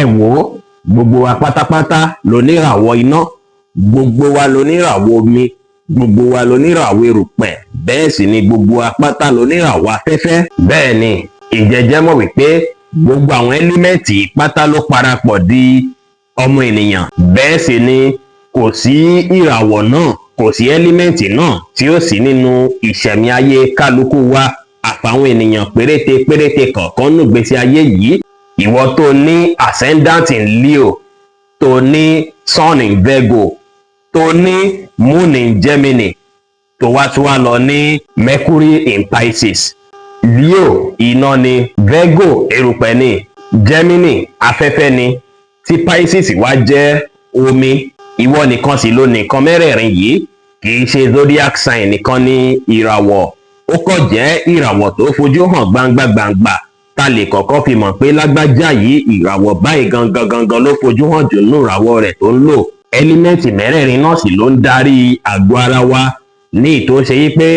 Wò ó, gbogbo wa pátápátá loníràwọ̀ iná, gbogbo wa loníràwọ̀ omi, gbogbo wa loníràwọ̀ erùpẹ̀, bẹ́ẹ̀ sì ni gbogbo wa pátá loníràwọ̀ afẹ́fẹ́. Bẹ́ẹ̀ ni, ìjẹ́jẹ́ mọ̀ wípé gbogbo àwọn element pátá ló parapọ̀ di ọmọ ènìyàn. Bẹ́ẹ̀ sì ni kò sí ìràwọ̀ náà, kò sí element náà tí ó sí nínú ìṣẹ̀mí ayé kálukú wa, àfàwọn ènìyàn péréte péréte kọ̀ọ̀kan nùgbésí ayé yìí. Ìwọ tó ní ascendant in Leo, tó ní sun in Virgo, tó ní moon in Gemini, tó wá tún wá lọ ní Mercury in Pisces. Leo iná ni, Virgo erùpẹ̀ ni, Gemini afẹ́fẹ́ ni, tí Pisces wá jẹ́ omi. Ìwọ nìkan sì ló nìkan mẹ́rẹ̀ẹ̀rin yìí. Kì í ṣe zodiac sign nìkan ní ìràwọ̀, ó kàn jẹ́ ìràwọ̀ tó fojú hàn gbangba gbangba ta lè kọ́kọ́ fi mọ̀ pé lágbájá yìí, ìràwọ̀ báyìí gangan gangan ló fojú hàn jù nínú ìràwọ̀ rẹ̀ tó ń lò. Element mẹ́rẹ̀ẹ̀rin náà sì ló ń darí àgọ́ ara wa, ní ìtò ṣe yí pé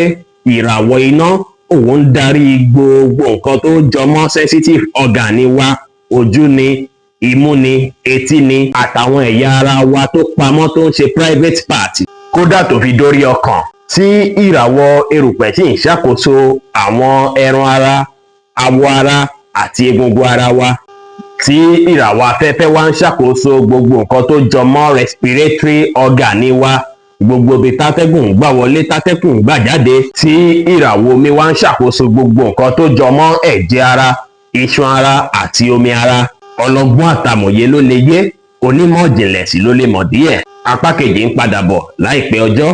ìràwọ̀ iná, òun ń darí gbogbo nǹkan tó jọmọ́ sensitive organ ni wa: ojú ni, imú ni, etí ni, àtàwọn ẹ̀yà ara wa tó pamọ́ tó ń ṣe private part, kódà tó fi dórí ọkàn. Tí ìràwọ̀ erùpẹ̀ sì ń ṣàkóso àwọn ẹran ara, awọ ara àti egungun ara wa, tí ìràwọ̀ afẹ́fẹ́ wá ń ṣàkóso gbogbo nǹkan tó jọ mọ́ respiratory organ ní wa, gbogbo ibi tátẹ́gùn ń gbà wọlé, tátẹ́gùn ń gbà jáde, tí ìràwọ̀ omi wá ń ṣàkóso gbogbo nǹkan tó jọ mọ́ ẹ̀jẹ̀ ara, iṣan ara àti omi ara. Ọlọ́gbọ́n àtàmọ̀yé ló lè yé, onímọ̀ ìjìnlẹ̀ sí ló lè mọ̀ díẹ̀. Apá kejì ń padà bọ̀ láìpẹ́ ọjọ́.